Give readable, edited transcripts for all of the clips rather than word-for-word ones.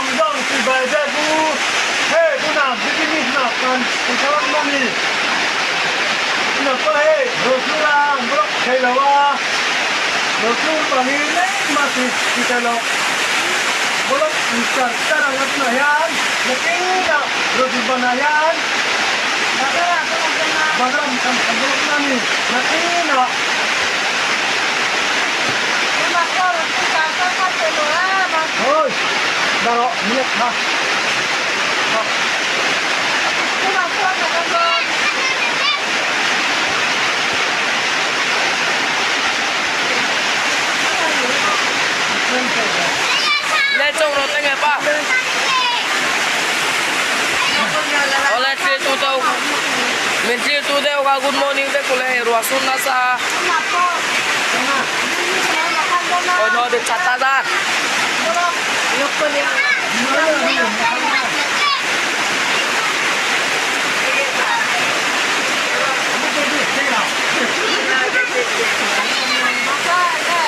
Zawng zawng chibai vek u. Hei tunah business nak kan thlalak na ni. Tunah pawh hei brochure a an block thei lo a, brochure pangin engmah ti ti thei lo. Block in char char ang a tunah hian nakinah brochure banah hian bazar kan block na ni nakinah. Ôi, bà rọ, miệt hả? Le chong ro tenge pa. Ole thlir tu deuh min thlir tu deuh kha good morning vek ule hei ruah sun nasa aw no dik that ta zan.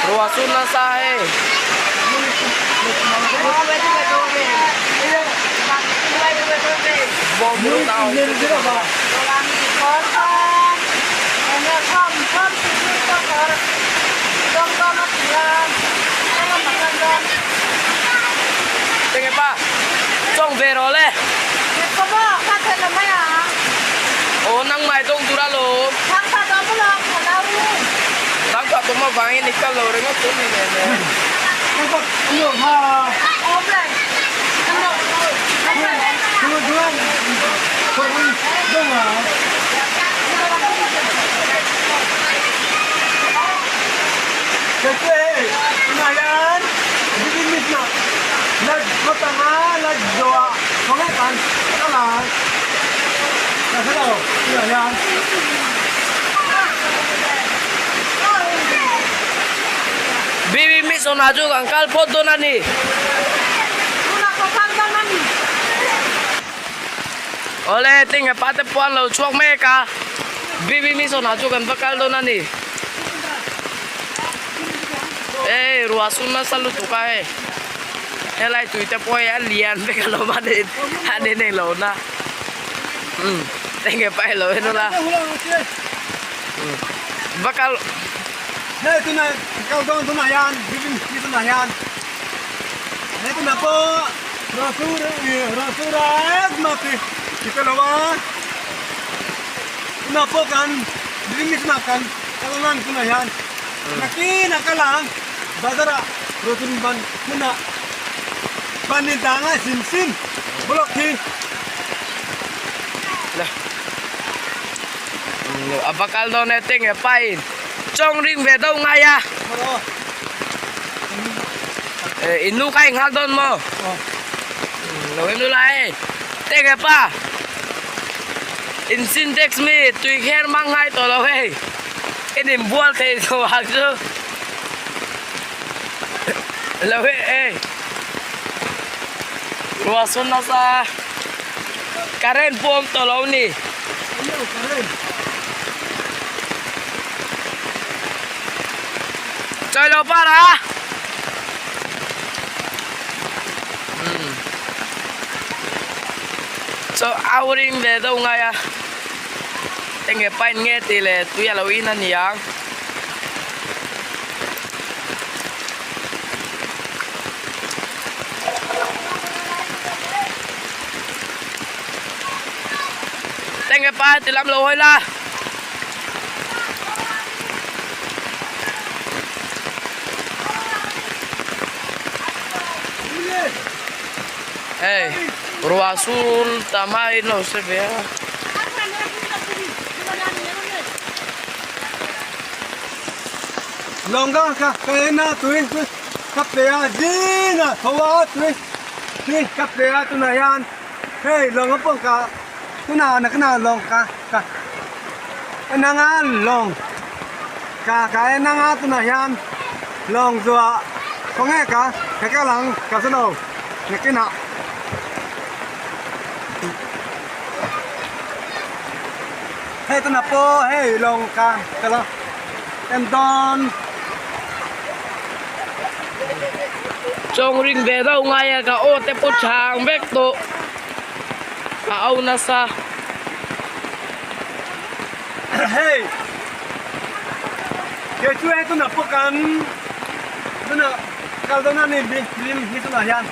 Ruah sun nasa hei. Tenge pa chawng ve rawh le. Aw nang mai dawng tur alawm. Thangkhat awm avangin i kal lo ringawt chu ni nen e. Bibi Mission ah chu kan kal phawt dawn a ni. Awle tinge pa te pawh an lo chhuak mek a, Bibi Mission ah chu kan va kal dawn a ni. Ei ruah sun nasa lutuk a hei, helai tui te pawh hi a lian vek alawm a ni a ni nei lo na. Umm enge pa hi lo en ula umm va kal. Hei tunah kal dawn tunah hian building hi tunah hian hei tunah pawh rasur rasur a engmah ti ti ta lo a tunah pawh kan building hi tunah kan kal ang tunah hian nakin a kal ang bazar ah rotun ban hmunah ban in tang a hrim hrim block hi. A va kal dawn e teng e pa in chawng ring ve deuh ngai a in nu kha in nghak dawn maw lo em lu lai e teng e pa in sintex mi tui kher mang ngai tawh lo hei in inbual thei tawh ang chu lo e e ruah sawn nasa current pawh awm tawh lo a ni. Chơi lo para. So ouring ve deuh ngai a enge pain nge tih leh tui a lo in a ni ang. Tenge pa ti lam lo hawi la. Hei ruah sur tam a in lo hre ve a. Lawng ka ka en a tui ka pe a zing a tho a tui tui ka pe a tunah hian hei lawng a pawh ka tunah nakna lawng ka ka en anga lawng ka ka en anga tunah hian lawng zuah khawnge ka ka kal ang ka hre lo nakinah. Hei tunah pawh hei lawng ka ka lo en dawn. Chawng ring ve deuh ngai a ka aw te pawh chhang vek tawh a au nasa. Hei kei chu hei tunah pawh kan tunah kal dawn a ni mi mi tunah hian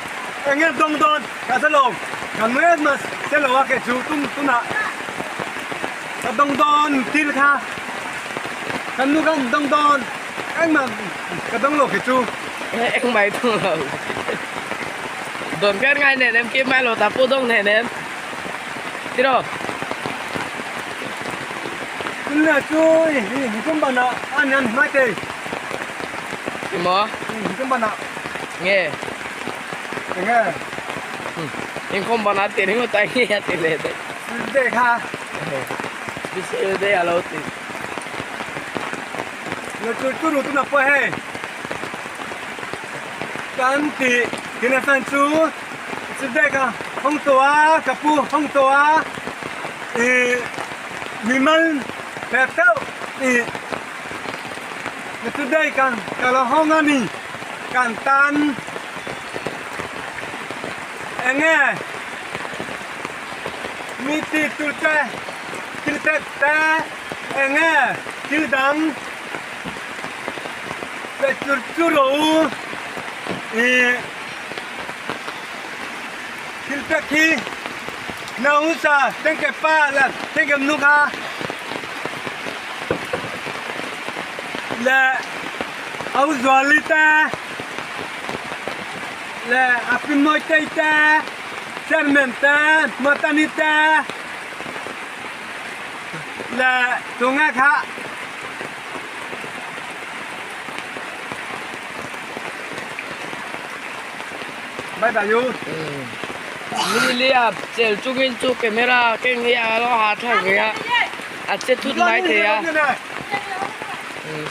eng nge dawng dawn ka hre lo ka nge mah se lo a kei chu tun tunah ka dawng dawn thil kha kan nu khan dawng dawn engmah ka dawng lo kei chu. Engmah i dawng lo dawn kher ngai nen em kim mai lo ta pawh dawng nen em tiraw. Tunlai chu i tum banah a nian hmai thei. Emaw? I tum banah. Nge? Enge? Inkhawm banah ti ringawt a nge a ti leh daih. Tuesday kha. Tuesday a lo ti. Lo tur turu tunah pawh hei kan ti tin a fan chu Tuesday kha hawng tawh a ka pu hawng tawh a ih mimal pek deuh ih Tuesday kan ka lo hawng a ni kan tan eng nge mi tih tur te thil pek te eng nge thil dang pe tur chu rawh u ih thil pek hi nausa tengke pa leh tengke nu kha leh Auzuali te leh a pi Mawitei te Chairman te Matani te leh tunge kha Bye bye you. Ni lia chel chungin chu camera keng hi a lo ha thlak ve a a che thut mai thei a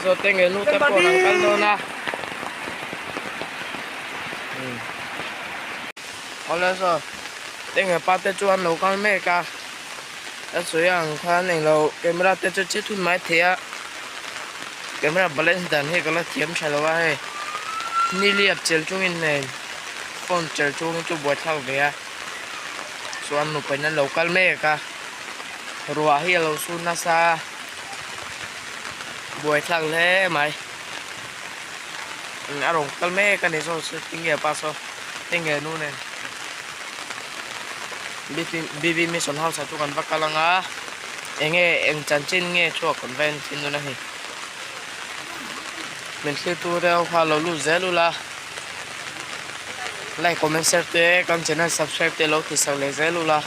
saw te nge nu te pawh an kal dawn a awle saw te nge pa te chu an lo kal mek a a sawi ang khan englo camera te chu che thut mai thei a camera balance dan hi ka la thiam tha lo a hei ni liap chel chungin nen phone chel chungin chu buaithlak ve a. Chuan nupain an lo kal mek a ruah hi a lo sur nasa a buaithlak hle mai a rawn kal mek a ni saw tinge pa saw tinge nu nen B B mission house ah chu kan va kal ang a enge eng chanchin nge chhuak kan va en thin dawn a ni min thlir tu te ho kha lo lut zel ula. Like comment share te kan channel subscribe te lo ti sak leh zel ula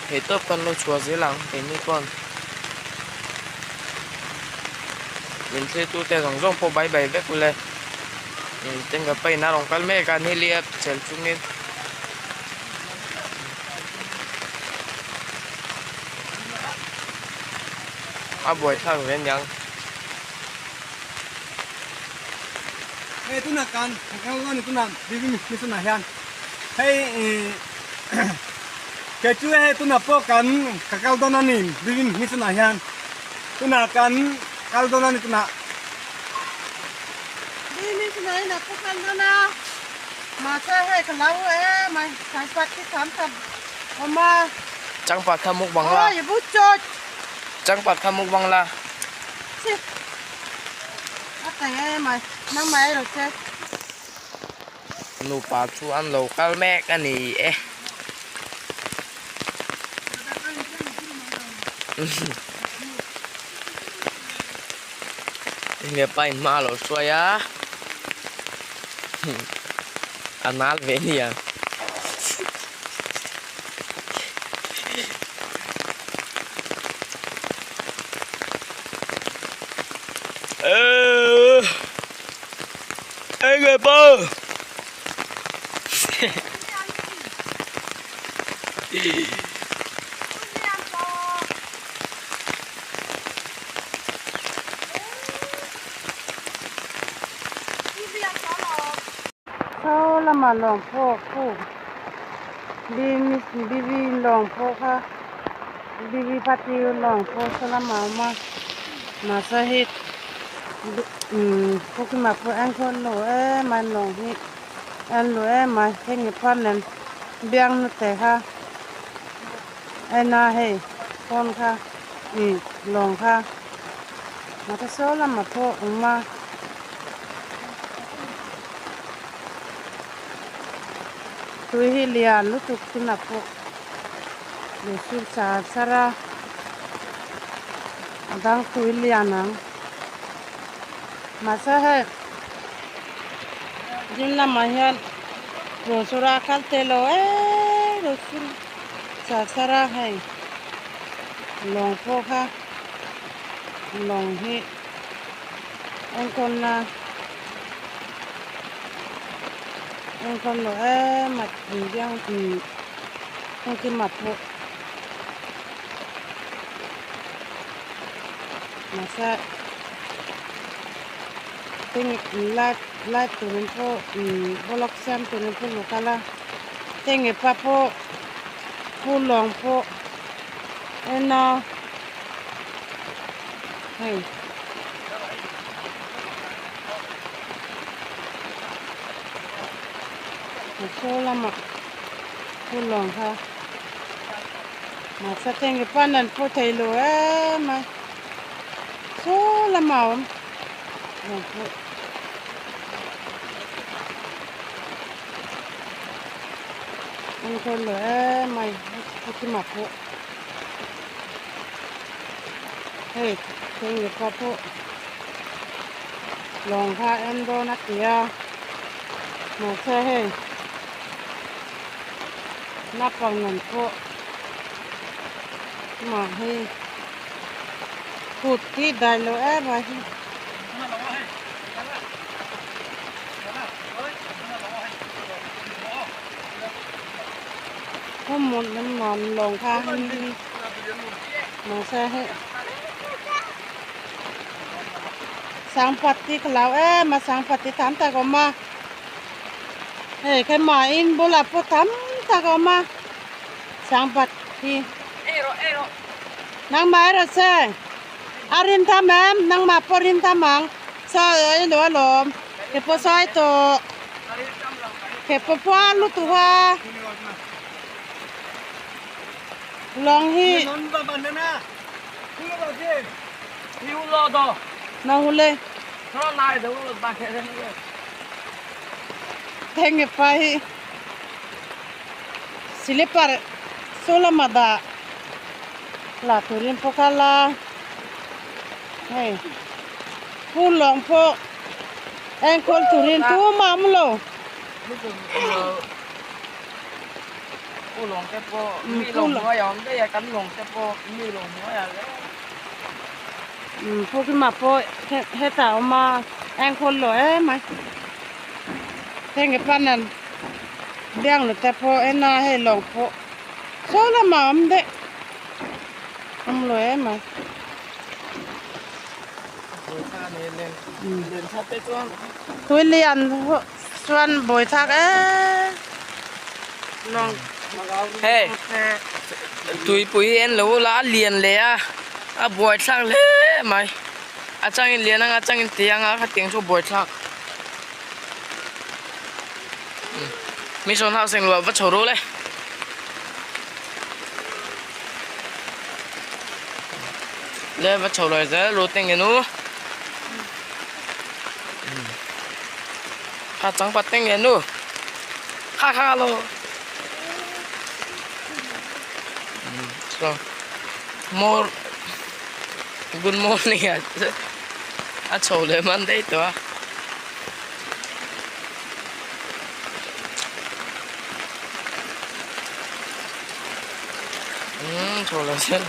theih tawp kan lo chhuah zel ang keini chuan min thlir tu te zawng zawng pawh bye bye vek ule tin ka pain a rawn kal mek a nilia chel chungin. A buaithlak ve aniang. Hei tunah kan kal dawn ni tunah building mission ah hian hei ih kei chu hei tunah pawh kan ka kal dawn a ni building mission ah hian tunah kan kal dawn a ni tunah. Building mission ah hian a pu kal dawn a mahse hei ka lo em a changpat hi tham tham awm a. Changpat kha mukbang la. Aw i bu chawt. Changpat kha mukbang la. Nupa chu an lo kal mek a ni e. Enge pa in hma a lo hruai a. A nal ve nia. Enge pa. Saw lama lawng pawh khu bibi lawng pawh kha bibi party lawng pawh saw lamah a awm a mahse hei umm khawkimah pawh enkawl lo em a lawng hi. En lu em mai heng i pan nen biang na te kha en a hei phone kha ih lawng kha mahse saw lamah pawh awm a. Tui hi lian lutuk tunah pawh lui sur char char a a dang tui lian ang mahse hei ding lamah hian ruah sur a kal tel lo eee ruah sur char char a hei lawng pawh kha lawng hi enkawl na enkawl loh em a biang engkim a pawh mahse light light turin pawh vlog siam turin pawh lo kal a tenge pa pawh pu lawng pawh en a hei. Saw lamah pu lawng kha mahse tenge pan an pu thei lo em a saw lamah a awm lawng pawh. Enkawl lo em mai heti mah pawh hei tenge pa pawh. Lawng kha en dawn a ti a mahse hei naupang nen pawh mah hi kut tih dai lo em a hi. Lawng kha mahse hei. Sangpat hi ka lau em a sangpat hi tam tak a awm a hei keimah in bulah pawh tam tak a awm a sangpat hi nangmah erawh che a rin tham em nangmah pawh rin tham ang saw i lo alawm ke pawh sawi tawh ke pawh puar lutuk a lawng hi. Nahule Thenge pa hi slipper saw lama dah la turin pawh kha la hei phul lawng pawh enkawl turin tumah a awm lo. Pu Kima pawh hetah a awm a enkawl lo em mai heng pan an biang lu te pawh en a hei lawng pawh saw lamah a awm daih awm lo em mai. Tui lian chuan bawi thlak em lawng Hei tuipui en lo la a lian leh a a buai thlak hle mai a changin lian anga a changin te anga khatiang chu a buai thlak mission house englo va chho ru le. Le va chho lo zel ru te nge nu kha changpat te nge nu kha kha lo more good morning a a chho leh man daih tawh a. Umm chho lo zel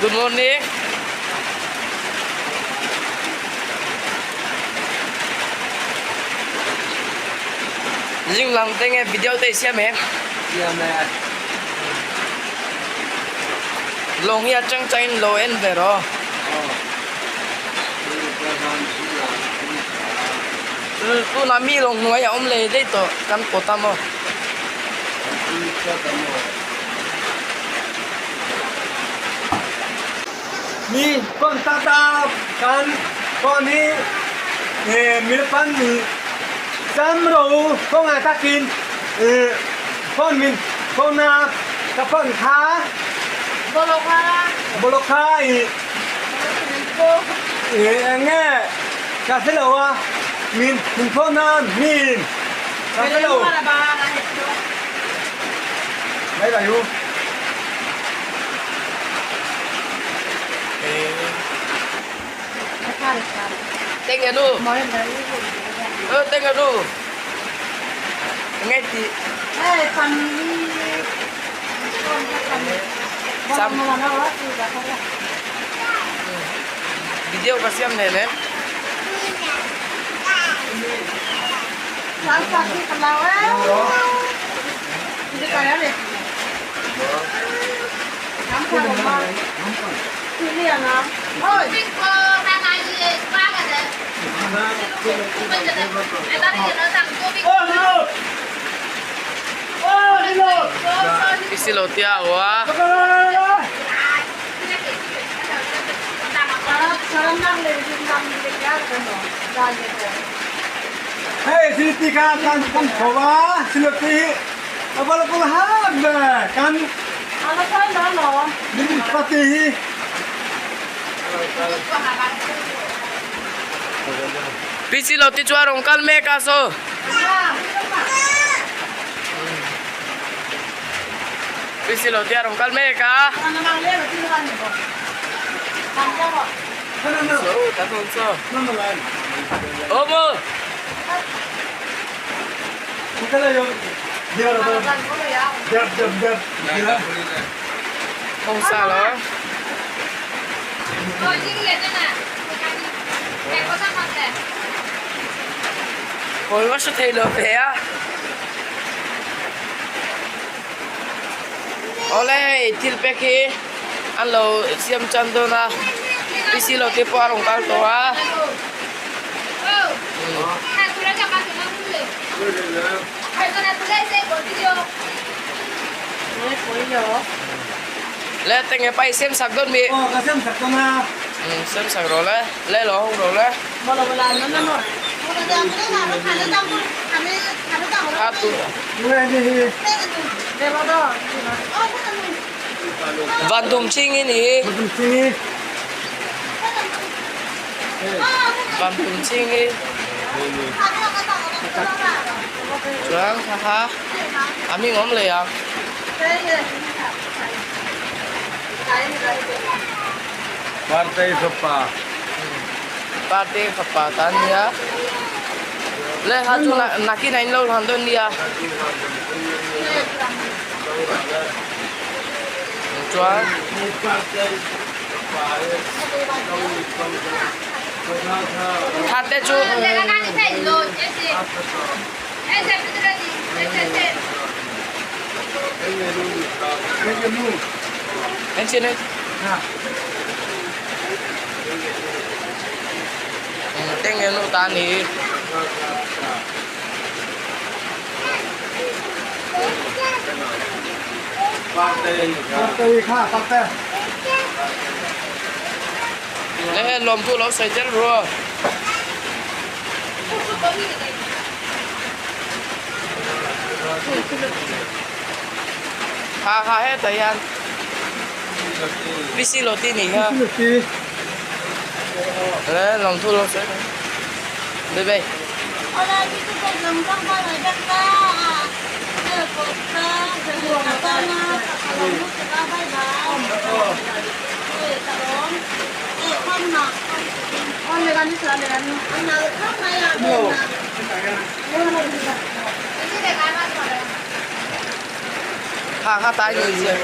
Good morning. Zing lam te nge video te i siam em? Siam e. Lawng hi a chang chang in lo en ve rawh. Tunah mi lawng hnuai a awm leh daih tawh kan pawt a maw? Mi kawn tak tak kan kawn hi Milpan nih cam ro kong ah takin phone min phone na ka phone kha bolok kha i enge ka si lo a min min phone na min ka si lo Mấy bà vô. Tengah nu. Ờ tengah nu. Nghe ti. Sam. Video ka siam nen em. Isi lo tia wa. Hei silti kha kan kan tho a silti hi a va la hat ve kan min pati hi. Pi Siloti chu a rawn kal mek a saw. Pi Siloti a rawn kal mek a. Không sao đó. Ôi quá xuất hiện được thế á. Awle hei thil pek hi an lo siam chan dawn a PC lo te pawh a rawn kal tawh a. Le tenge pa i siam sak dawn mi. Aw ka siam sak dawn a. Siam sak rawh le le lo hawng rawh le. A tu. Van tum ching i ni. Van tum ching i. Chuan kha kha a mi ngawm leh ang. Partei fapa. Partei fapa ta nia. Le ha chu nakin a in lo hlan dawn nia. Chuan Thate chu En chin ei. Teng en ta ni. Le lawm thu lo sawi tel ru. Ha ha hetah hian PC lo tih nih kha le lawm thu lo sawi tel bye bye. Ha ha tai ni zia.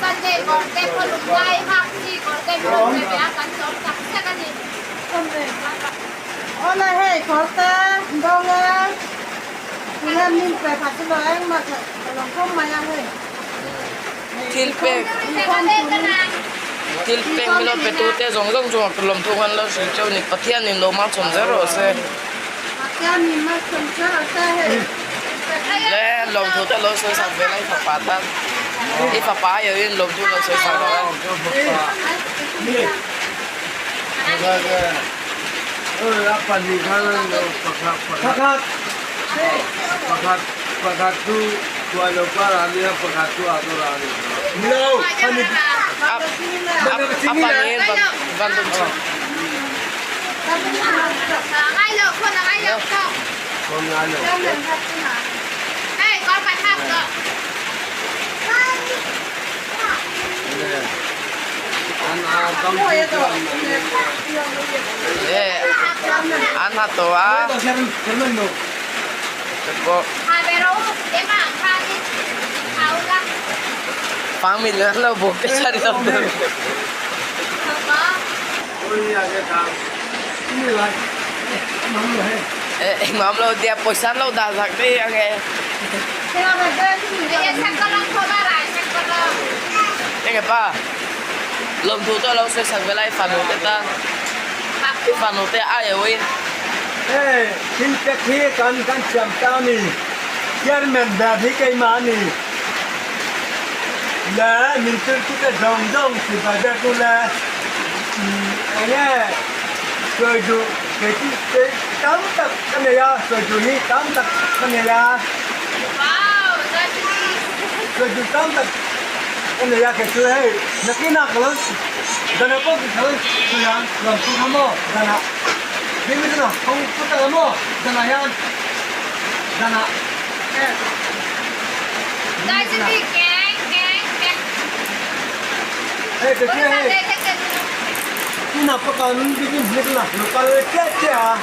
Sunday kawr te pawh lung lai hak chi kawr te min rawn pe ve a kan lawm tak tak a ni. Awle hei kawr te dawng e tunge min pe kha chu lo engmah ka lo khawm mai a hei. Thil pek thil pek min lo pe tu te zawng zawng chungah ka lawmthu khan lo hrilh cheu ni Pathian in lo malchawm zel rawh se. Pathian in malchawm zel rawh se hei. Le lawmthu te lo sawi sak ve la i fapa tan i fapa aiawh in lawmthu lo sawi sak rawh a panin van dum chu. An ha tawh a pawh pangmil an lo bawk te chuan i lo deuh. Engmah awm lo tia pawisa an lo dah zak daih ang e. Enge pa lawmthu chu a lo sawi sak ve lai fanu te tan i fanu te ai aw in. Hei thil pek hi kan kan siam ta a ni chairman ber hi keimah a ni le min tirtute zawng zawng sipai ber chu le enge sawi duh kei chu kei tam tak ka nei a sawi duh hi tam tak ka nei a sawi duh tam tak ka nei a kei chu hei nakinah ka lo zanah pawh ka lo sawi ang lawmthu kha maw zanah hming chu ho tak ang maw zanah hian zanah. Hei ka hria hei tuna pakan bikin hnek la lo kal chiah chiah a.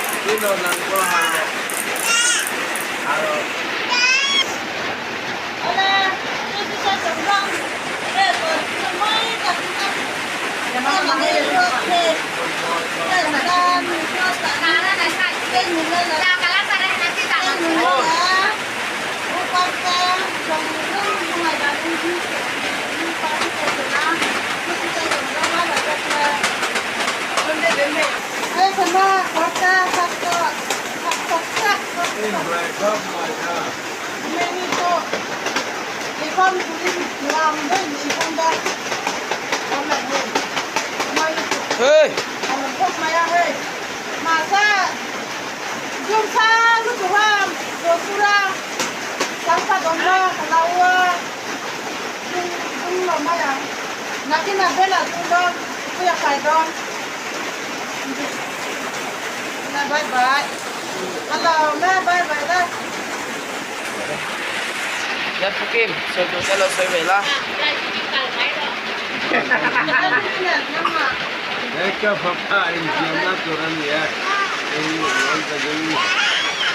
Hey! Let Pu Kim, sawi tur te lo sawi ve la.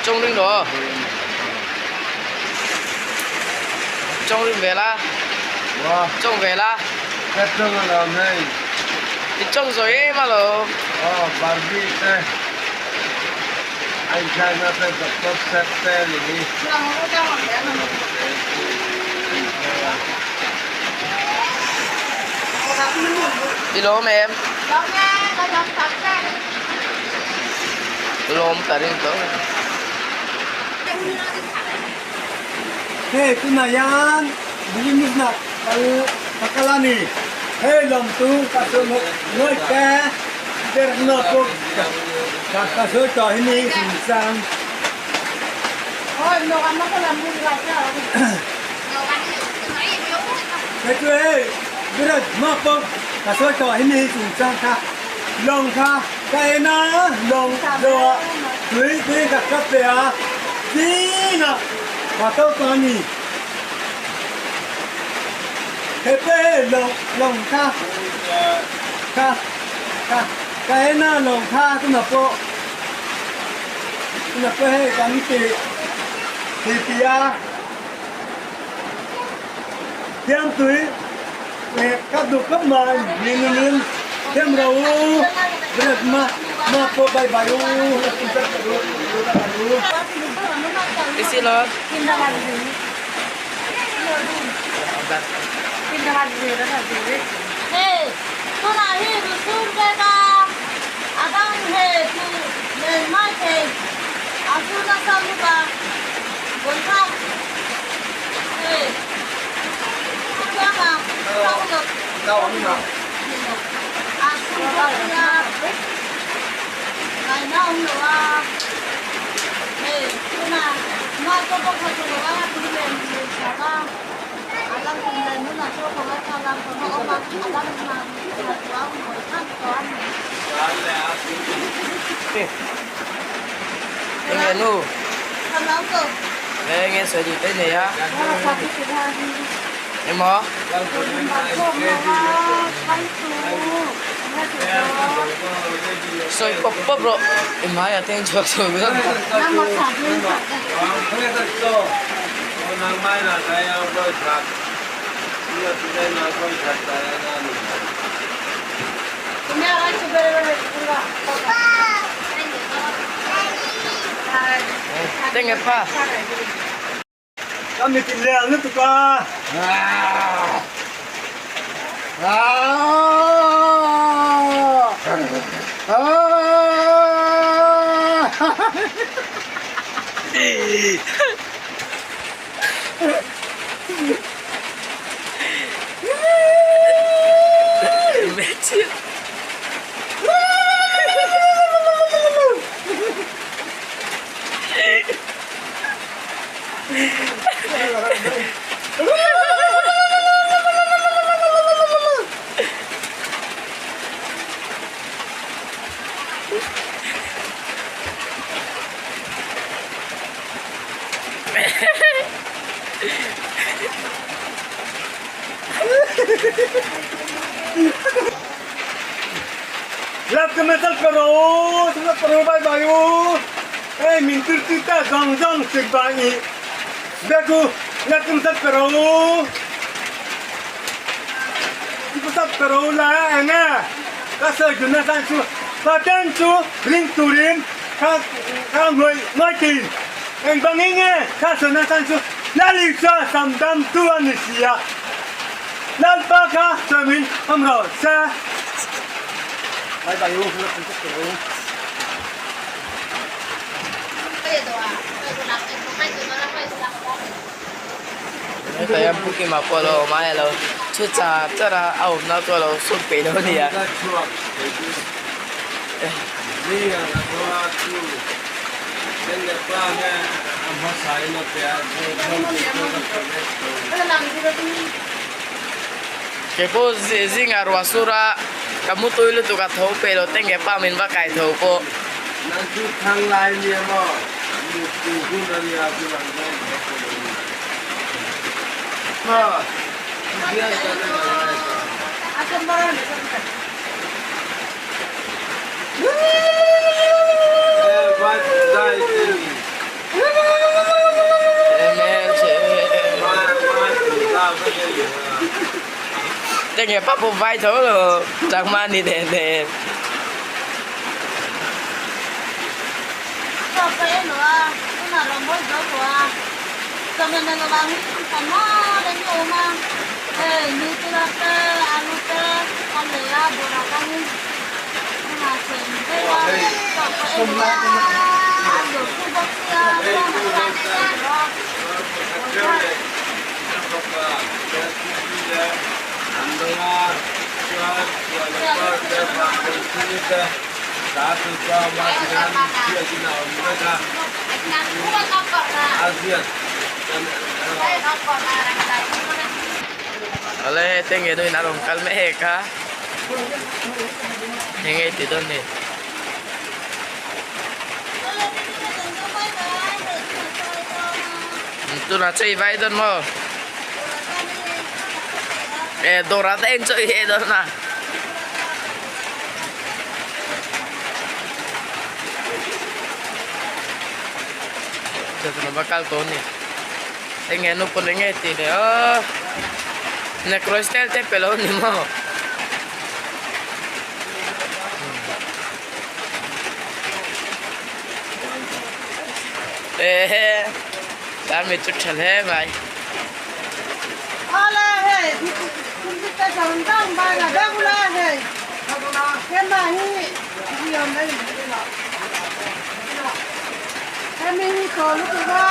Chawng ring rawh. Chawng ring ve la. Chawng ve la. I chawng zawi em alawm. I lawm em? Lawm ka ring tawh. Hei tunah hian business nak kal ka kal a ni. Hei lawm chu ka sawi ngawih te derhna pawh ka sawi tawh hi ni chungchang. Hei chu hei birat hma pawh ka sawi tawh hi ni chungchang kha lawng kha ka en a lawng zawhah tui tui ka kap ve a zingah ka to tawh a ni. Hei pawh hei lawng lawng kha kha kha ka en a lawng kha tunah pawh tunah pawh hei kan ti ti ti a. Thiamtui. Ka duh khawp mai min min them ro u red ma ma pawh bye bye u Enge nu? Enge sawi duh te nei a? Emaw? Sawi pawp pawp rawh i hmaiah te hian chhuak chho viau. Tenge pa. Ka mit in leng lutuk a. Left metal pero sila pero bye bye u ei min tir ti ta zawng zawng sik bai i bek u left metal pero sap pero la eng e ka sawi dun na tan chu paten chu ring turin kha kha ngawi ngawi tin eng bangin nge ka sawi na tan chu lali chuan sam dam tu a ni si a. Lalpa kha chuamin awm rawh se. Bye bye u, u. Hetah hian Pu Kima pawh a lo awm a, hei a lo thu char char a, a awmna chu a lo sut peih lo a ni a. Kei pawh zingah ruah sur a ka mu tui lutuk a tho peih lo te nge pa min va kai tho pawh. Tenge pa pawh vai tho lo chakma ni nen nen. Awle hei te nge nuin a rawn kal mek a enge ti dawn ni. Tunah chu i vai dawn maw? E dawrah te en chu i he dawn a. Chutah va kal tawh a ni. Enge nu pawn enge tih leh aw. Necro style te pe lo ni maw. Ehe tan mi chu tha hle mai. Ala hei computer dang dang bai la deuh la hei hema hi hemi hi to lutuk a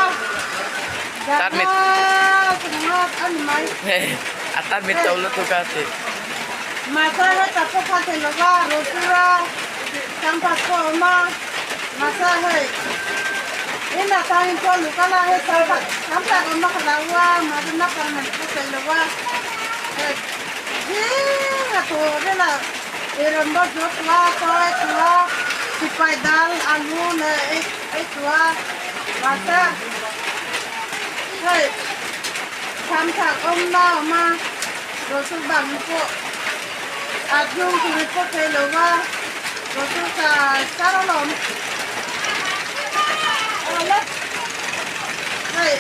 Tan mit a tan mit to lutuk a ti. Masa heta pawh kha thei lova Rotura changpat pawh a awm a masa hei inah tangin pawh luh kal a hei changpat tam tak a awm a ka lo a mahse naupang nen pawh thei lova hei zing a tawh vel a eirawng bawk zawh tawh a chaw ei tawh a sipai dal alu leh ei ei tawh a mahse hei changpat awmna a awm a. Rosul bang pawh a hnung tui pawh thei lo va, Rosul char char alawm. Awle hei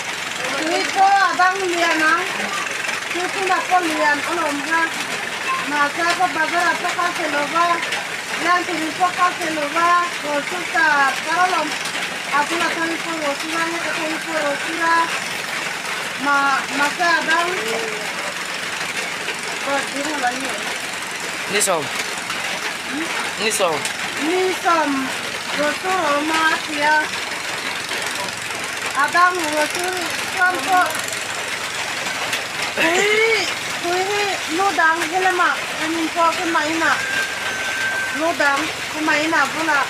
tui pawh a dang lian ang, chu chungah pawh lian alawm kha. Mahse pawh bazar ah pawh kal thei lo va, lan tui pawh kal thei lo va, Rosul char char alawm. A bulah tang pawh Rosul a, heta tang pawh Rosul a. Ma mahse a dang Ni sawm ni sawm. Ni sawm rotur a awm a a ti a, a dang rotur chuan pawh tui tui hi lu dang helamah kan inpawh ka mah inah lu dang ka mah inah bulah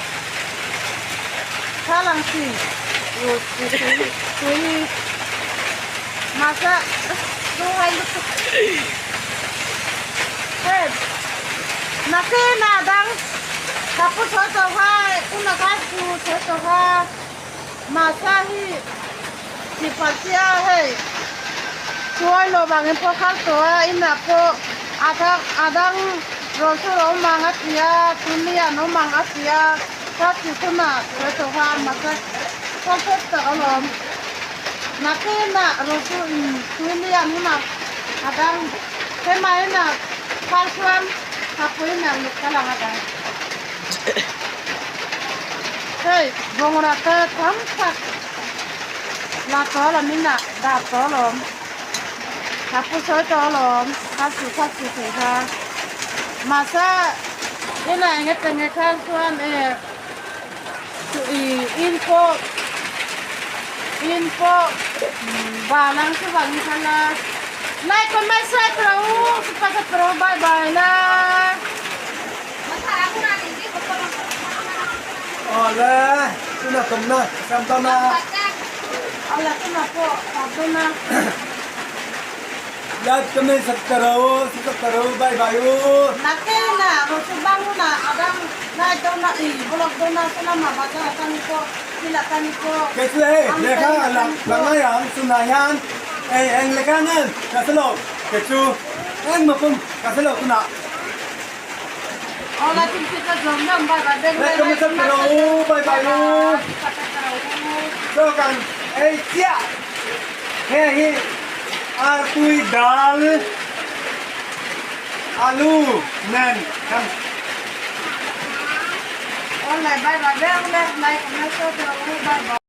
thalang chi tui tui hi. Mahse duhai lutuk hei nakin ah dang ka pu sawi tawh kha tuna khan pu sawi tawh kha mahse hi tihpalh chiah a hei chuai lo vangin pawh khal tawh a inah pawh a dang a dang rawn chu a awm ang a ti a tuni an awm ang a ti a ka tih hunah sawi tawh kha mahse khaw tak alawm. Nakinah Rosu in tuilian hunah a dang hemaina phal chuan thapui ner lut ka lang a dang. Hei bungraw te tam tak la tawh lam in ah dah tawh alawm. Thapu sawi tawh alawm kha su thei kha. Mahse inah enge tenge khan chuan eh. In pawh in pawh bal ang chu bang kha la like comment share pro super sa pro bye bye la. Awle tuna tumna sam dawna. Awle tuna pawh sam dawna. Like comment subscribe subscribe bye bye u. Nakena rosu banguna adang lai dona i blog dona salama bazar atang pawh thil atang pawh. Kei chu hei lehkha lang lang ngai ang tunah hian eng eng lehkha nge ka hre lo kei chu engmah pawm ka hre lo tunah. Awla thil chu ka zawm zawm bye bye beng Like comment subscribe bye bye u. Chaw kan ei chiah. Hei hi artui dal alu nen kan. Online bye bye bye bye bye.